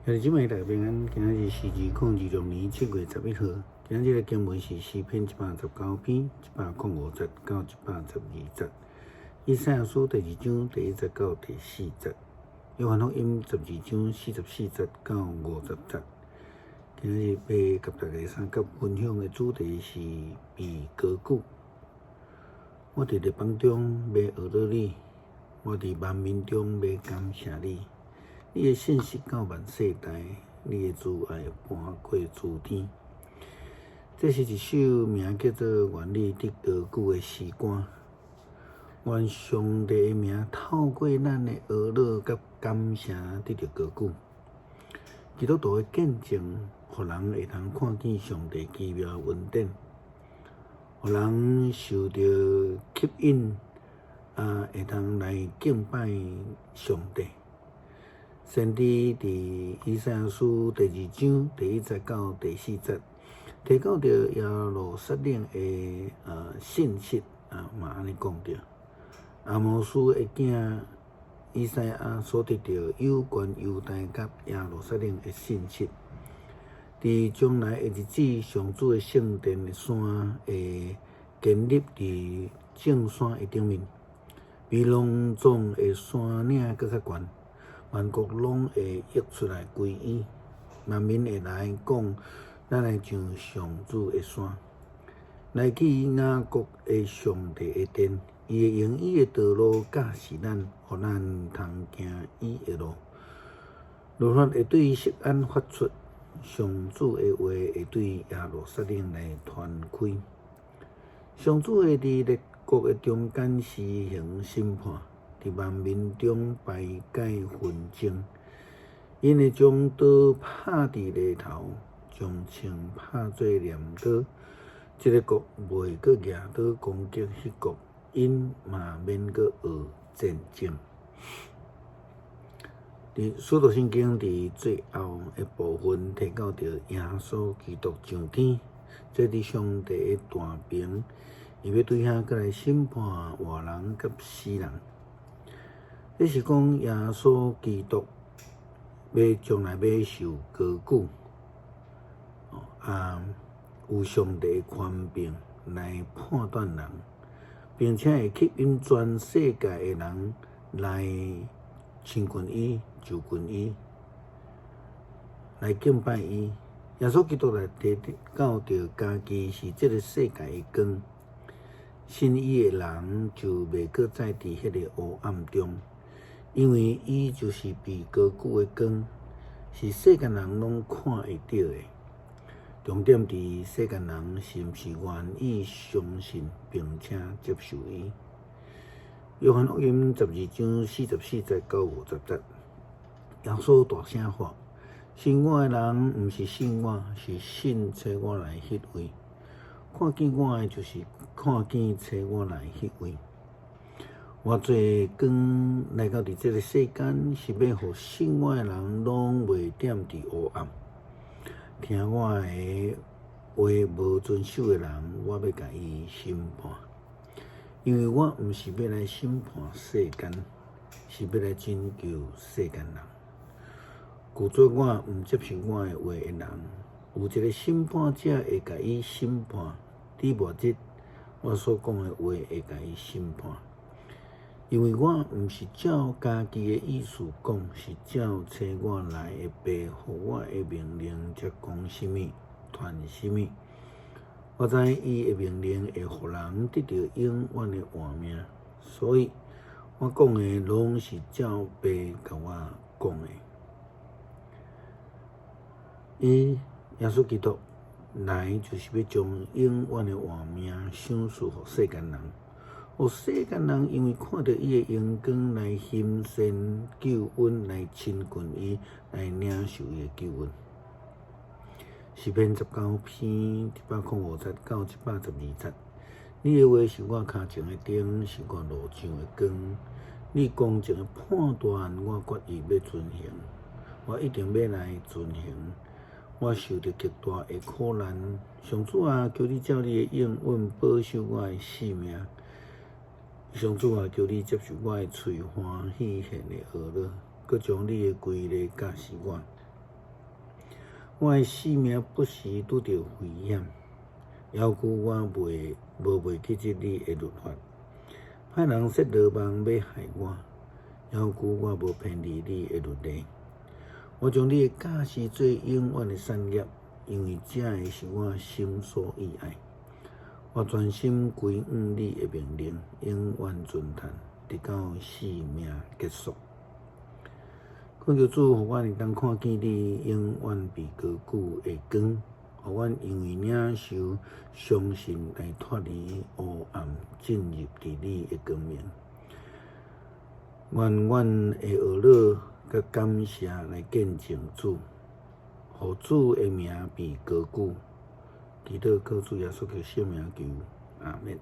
兄弟姊妹大家平安，今仔日是2026年7月11號。今仔日的經文是詩篇119篇105節到112節，以賽亞書第二章第一節到第四節，約翰福音12章44節到50節。今仔日欲共大家相佮分享的主題是被高舉。我佇列邦中欲學樂你，我佇萬民中欲感謝你。你的信實到萬世代，你的慈愛盤過諸天。這是一首名叫做《願你得高舉》的詩歌。願上帝的名透過咱的呵咾佮感謝得著高舉。基督徒的見證，予人會通看見上帝奇妙的恩典，予人受著吸引，啊，會通來敬拜上帝。先知佇以賽亞書第二章第一節到第四節，提到著耶路撒冷的信息啊，嘛按呢講著。亞摩斯的囝以賽亞所得著有關猶大佮耶路撒冷的信息，佇將來的日子，上主的聖殿的山會建立佇眾山的頂面，比攏總的山嶺閣較懸。萬國攏會溢出來歸伊，萬民會來講，咱來上上主的山，來去雅各的上帝的殿，伊會用伊的道路教示咱，予咱通行伊的路。律法會對錫安發出，上主的話會對耶路撒冷來傳開。上主會佇列國的中間施行審判。佇萬民中排解紛爭，𪜶會將刀拍佇犁頭，將槍拍做鐮刀。這个國袂閣舉刀攻擊彼國，𪜶嘛免閣學戰爭。佇使徒信經佇最後的部分提到著耶穌基督上天，坐佇上帝的大爿，伊欲對遐閣來審判活人佮死人。這是講耶穌基督欲將來欲受高舉，啊，有上帝的權柄來判斷人，並且會吸引全世界的人來親近伊、就近伊，來敬拜伊。耶穌基督來提到著家己是這个世界的光，信伊的人就袂閣再佇彼个黑暗中。因為伊就是被高舉的光，是世間人攏看會著的。重點佇世間人是毋是願意相信並且接受伊。約翰福音12章44節到50節，耶穌大聲喊：信我的人，毋是信我，是信差我來彼位。看見我的，就是看見差我來彼位。我做光來到佇這个世間，是欲予信我的人攏袂踮佇黑暗。聽我的話無遵守的人，我欲共伊審判，因為我毋是欲來審判世間，是欲來拯救世間人。拒絕我、毋接受我的話的人，有一个審判者會共伊審判。佇末日，我所講的話會共伊審判。因為我毋是照家己的意思講，是照差我來的爸予我的命令才講啥物，傳啥物。我知伊的命令會予人得著永遠的活命，所以我講的攏是照爸共我講的。伊耶穌基督來就是欲將永遠的活命賞賜予世間人。予世間人因為看著伊的榮光來欣羨救恩，來親近伊，來領受伊的救恩。詩篇19篇105節到112節，你的話是我跤前的燈，是我路上的光。你公正的判斷，我決意欲遵行，我一定欲來遵行。我受著極大的苦難，上主啊，求你照你的應允保守我的性命。上主啊，求你接受我的喙歡喜獻的呵咾，閣將你的規例教示我。我的性命不時拄著危險，猶舊我袂無袂記得你的律法。歹人設羅網欲害我，猶舊我無偏離你的律例。我將你的教示做永遠的產業，因為這个是我心所意愛。我專心歸向你的命令，永遠遵行，直到性命結束。懇求主，予阮會當看見你永遠被高舉的光，予阮因為領受相信來脫離烏暗，進入佇你的光明。願阮的呵咾佮感謝來見證主，予主的名被高舉。祈禱靠主耶穌基督聖名求，阿們。